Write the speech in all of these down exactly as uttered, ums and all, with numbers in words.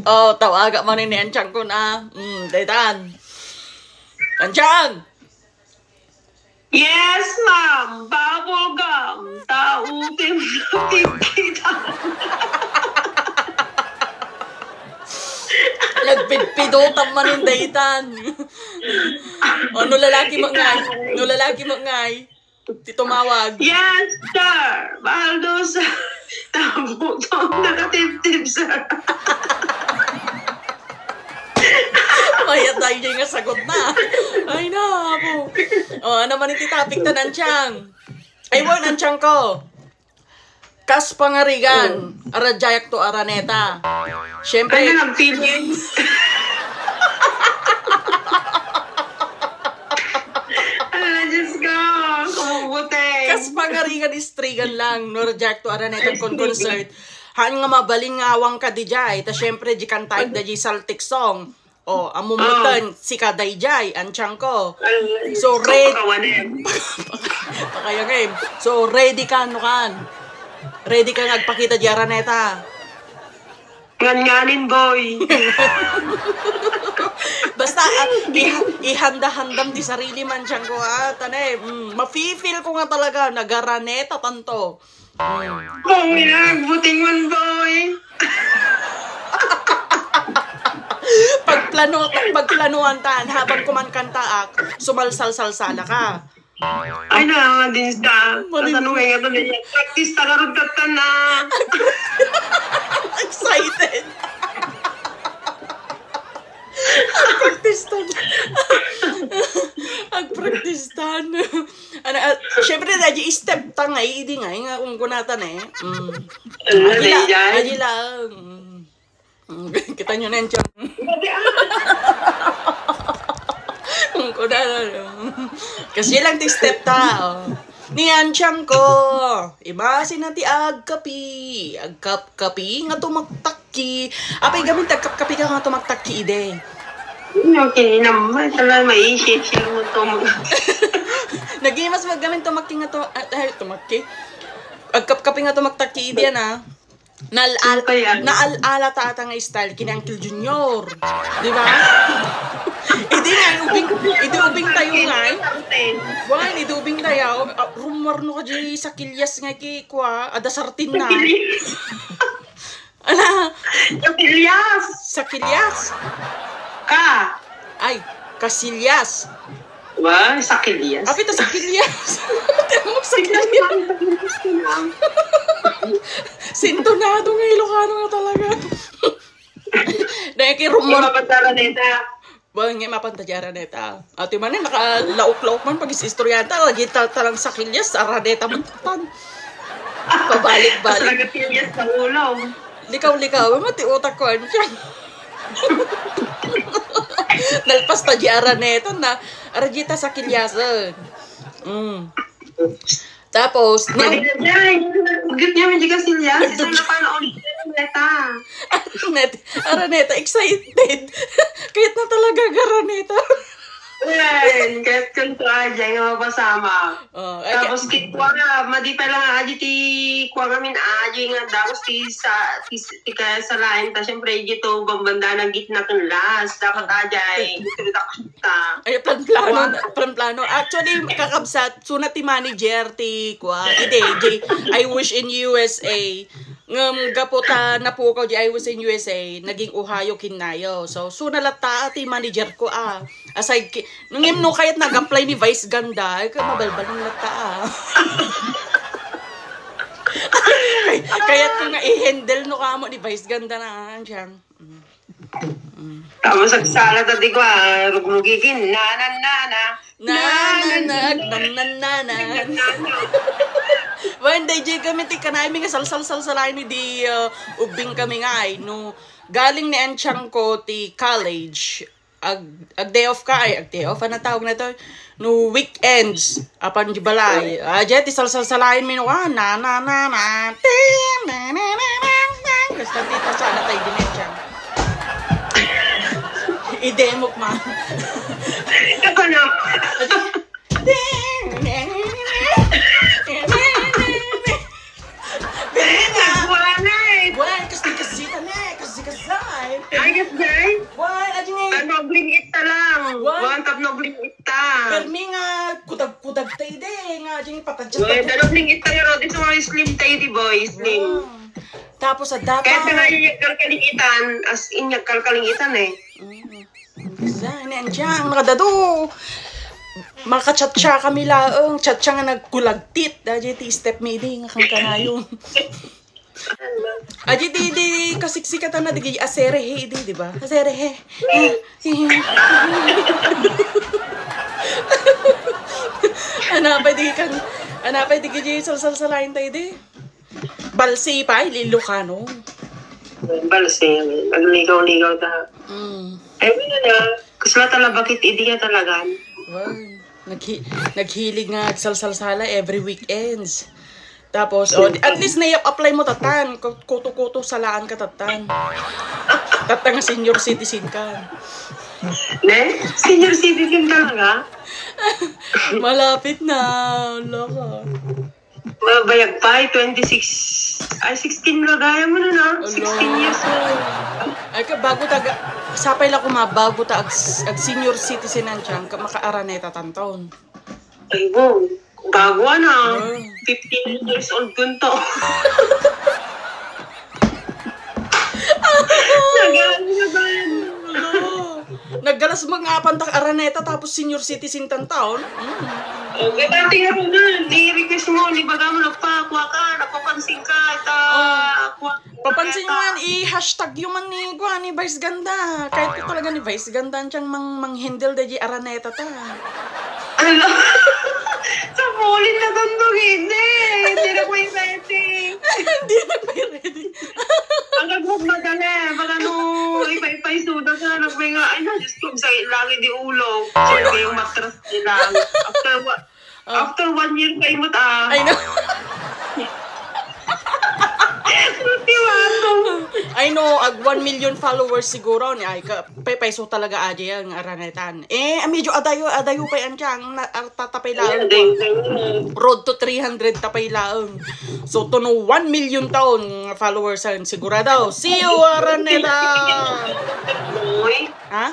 Oh, tawaga man ni Anchang ko na. Mm, daytan. Anchang! Yes, ma'am. Bubble gum. Tautim na kita. Nagpidpidutan man yung daytan. O, no lalaki mo ngay. No lalaki mo ngay. Ti tumawag. Yes, sir. Baldo, sir. Tabo to. Nakatiptip, sir. Mayat na yun nga sagot na. Ay, na po. O, ano man iti topic ta, Nanchang? Ay, wa, Nanchang ko. Kas pangarigan, aradiayak to Araneta. Siyempre, Ay, nagpili. Ala, Diyos ko, kumubuti. Kas pangarigan, istrigan lang, no, reject to Araneta kon concert. Haan nga mabalin nga awang ka di jay, ta siyempre, di kantaig da jay Celtic song. O, ammo metten, sika dayjay, Anchang ko. Ay, So, red- kawanen. Pakaya game. So, ready ka, no kan? Ready ka nga agpakita di Araneta? Ngan-nganin, boy. Basta, ah, i-, ihanda-handam ti sarili man, Anchang ko, ah, tane, mm, mafe-feel ko nga talaga, nag-Araneta tanto. Boy, nagbuting man, boy. Pagplano, pagplanuan tan, habang kumankantaak, sumalsal-salsala ka. Ay, na, din sa, Mali. Ano nga, ano nga, practice ta, karong tatan na. Excited. Practice tan. Ag-practice tan. Ano, ah, syempre, dahil step ta nga, idi nga, nga kung kunatan eh. Mm. Ano, Adi la, dahil? Adi lang. Mm. Mm. Kita nyo na yung tiyan. Kung kunatan. Kasi lang ti step ta, oh. Ni Anchang ko, imasi na ti agkapi. Agkapkapi nga tumaktakki. Apay gamin ti agkapkapi ka nga tumaktakki, ide. Okay, naman. Talaga maisip-isip mo to. Nagimas mo gamin tumakki nga tu-, ah, ay, tumakki. Agkapkapi nga tumaktakki, ide na. Nal-al-, Ano kaya? Naal-ala ta ata nga style, kini Uncle Junior. Di ba? Idi nga, ubing, idi ubing tayo nga, eh. Why, idi ubing tayo, ah, rumor no ka di sa kilyas nga ki, kwa, ada sartin na. Sa kilyas? Ala? Sa kilyas? Sa kilyas? Ka? Ay, kasilyas. Wa, sa kilyas. Apita sa kilyas. Tiyan mo sa kilyas. Sintonado nga Ilocano nga talaga. Dahil kay Roman. Yung mapantara neta. Ba, nga mapanta di Araneta. Ati man, eh, nakalaok-laok man pag-is-istorya ta, lagi ta-, talang sa kilyas, Araneta man tan. Pabalik-balik. Talaga kilyas sa ulo. Likaw-likaw, mati utak ko, ano siya? Nalpas ta di Araneta na, Arjita sa kilyasan. Mm. Tapos, Pwede na dyan. Git niya, hindi ka silyas. Isang na pala ulit yung neta. Net-, Araneta, excited. Kahit na talaga, Araneta. Ayan, kahit kung tua dyan, yung mapasama. Oh, ay, Tapos, ka- kitwa na, madi pa lang aja ti, kwa ngamin aja nga, tapos ti sa, ti, ti kaya sa lain, ta, siyempre, dito, bambanda ng gitna kang las. Dapat aja, eh, introduction ta. Ay, plan-plano, Wa. Plan-plano. Actually, kakabsat, suna ti manager ti, kwa, ide, di, I Wish in U S A. Ngem, gapu ta napukaw di I Wish in U S A, naging Ohio kinnayo. So, suna latta ti manager ko, ah. Aside ki-, ngem no kayat nag-apply ni Vice Ganda, ay, kay mabalbalin latta, ah. Kay-, kayat ko nga i-handle no kamo ni Vice Ganda na, ah, siyang. Mm. Mm. Tapos agsala ta di ko, ah, rugrugikin, na, na, na, na. Na, na, na, na, na, na, na. Wen, day jay kami ti kanay mi nga salsal-salsalay mi di, ah, ubing kami nga ay, no. Galing ni Anchang ko ti college. Ag, ag day off ka, ay, ag day off, ano tawag na to? No weekends, apan di balay. Ah, diyan, ti salsalsalain mi, no, ah, na, na, na, na. Ting, na, na, na, na, na. Basta ti ta sana tayo din eh, dyan. I-demo, ma. Ito na. Ting, na, na, na, na. Ting, na, na, na, na. Ting, na. Buwan na eh. Buwan, kasi, kasi, kasi, kasi. Ay, yes, guys. Why? Adi nga. Ano, bling it ta lang. Why? One tap no bling it ta. Permi nga kudag-kudag ta idi, nga adi nga patadya. Why? Ano, bling it ta, pero di sa mga slim ta idi, boy, slim. Wow. Tapos, adda pa. Kaya nga yung kalkalingitan, as in, yung kalkalingitan eh. Mm. Sa, ni Antiang, nakadado. Makachatcha kami laeng, chatcha nga nagkulagtit. Adi ti step mi idi, nga kangkanayon. Adi di, di, kasiksikan na, di, aserehe, di, di ba? Aserehe. Ana, pwede kan, ana, pwede gidi, salsal-salain tayo, di. Balsi pa, Ilocano. Balsi, nagligaw-ligaw ta. Mm. Ay, wala na. Kasla tala bakit idi nga talagan. Well, naghi-, naghilig nga agsalsalsala every weekends. Tapos, oh, at least naiap-apply mo tatan. Ku-, kuto-kuto salaan ka tatan. Tatan nga senior citizen ka. Ne? Senior citizen talaga? Malapit na. Loko. Mabayag pa, eh, twenty-six, ay, sixteen na gaya mo na, no? Ala. Sixteen years old. Ay, ka, bago taga, sapay lang kuma, bago ta ag, ag senior citizen ang tiyan, ka maka-Araneta tanton. Ay, wow. Bago, ano? Wow. Fifteen years old kun to. Nag-ano na ba yan? Ala. Naggalas mo nga apan tak Araneta tapos senior citizen tan taon? Mm. Okay, dati nga rin na, ni-request mo, ni baga mo nagpakwa ka, napapansin ka, ita, Oh. Kwa-, Papansin nyo Araneta. Yan, i-hashtag yung man ni, kwa, ni Vice Ganda. Kahit ko talaga ni Vice Ganda, ang siyang mang, mang-handle da di Araneta ta. Ala, sa polin na tandog, hindi. Hindi na ko ready. Hindi na ko ready. Ang nagmagmadali, baka no, ipa-ipa yung suda sa anak, may nga, ay na, Diyos ko, sakit lagi di ulo. Siyempre, yung matras nila. After what? Oh. After one year pa imot, ah. I know. Ultimatum. I know, ag one million followers siguro ni ay ka, pe-, peso talaga aja yan, Aranetan. Eh, ah, medyo adayo, adayo pa yan siya, ang na-, ang tatapay laang. Ayan, ding, ding. Road to three hundred tapay laang. So, to no one million taon nga followers yan, sigurado. See you, Araneta! Uy. Ha?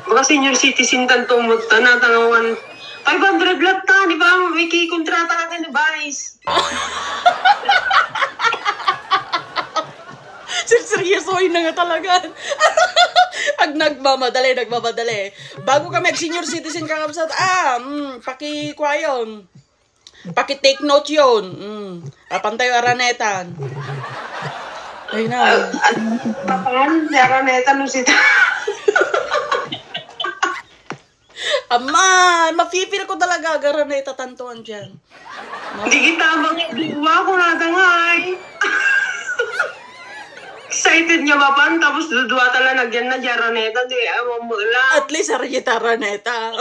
Baka senior citizen kan tumot ta, natangawan. Five hundred lang ta, di ba? May kikontrata ka ni Vice. Seryosohin na nga talaga. Ag nagmamadali, nagmamadali. Bago kami ag senior citizen, kakabsat, ah, mm, pakikwayon. Paki-take note yun. Mm. Apan tayo Aranetan. Ay na. Ah, ah, papan, si Aranetan, no, si ta- Aman, mafe-feel ko talaga, Araneta tantuan dyan. Di kita mga duwa ko natangay. Excited nga mapan, tapos dudua tala nagyan na di Araneta, di, ewan mo lang. At least, ari kita Araneta.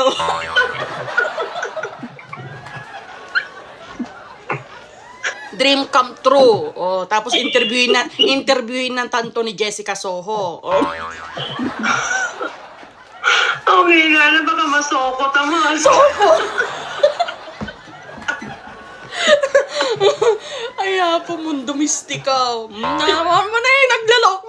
Dream come true. Oh, tapos interviewin na, interviewin na tanto ni Jessica Soho. Oh. Okay na, ano, baka masoko ta, mas. Soko! Ay, apo, mundo mistiko. Mm, naman mo na eh, naglalo.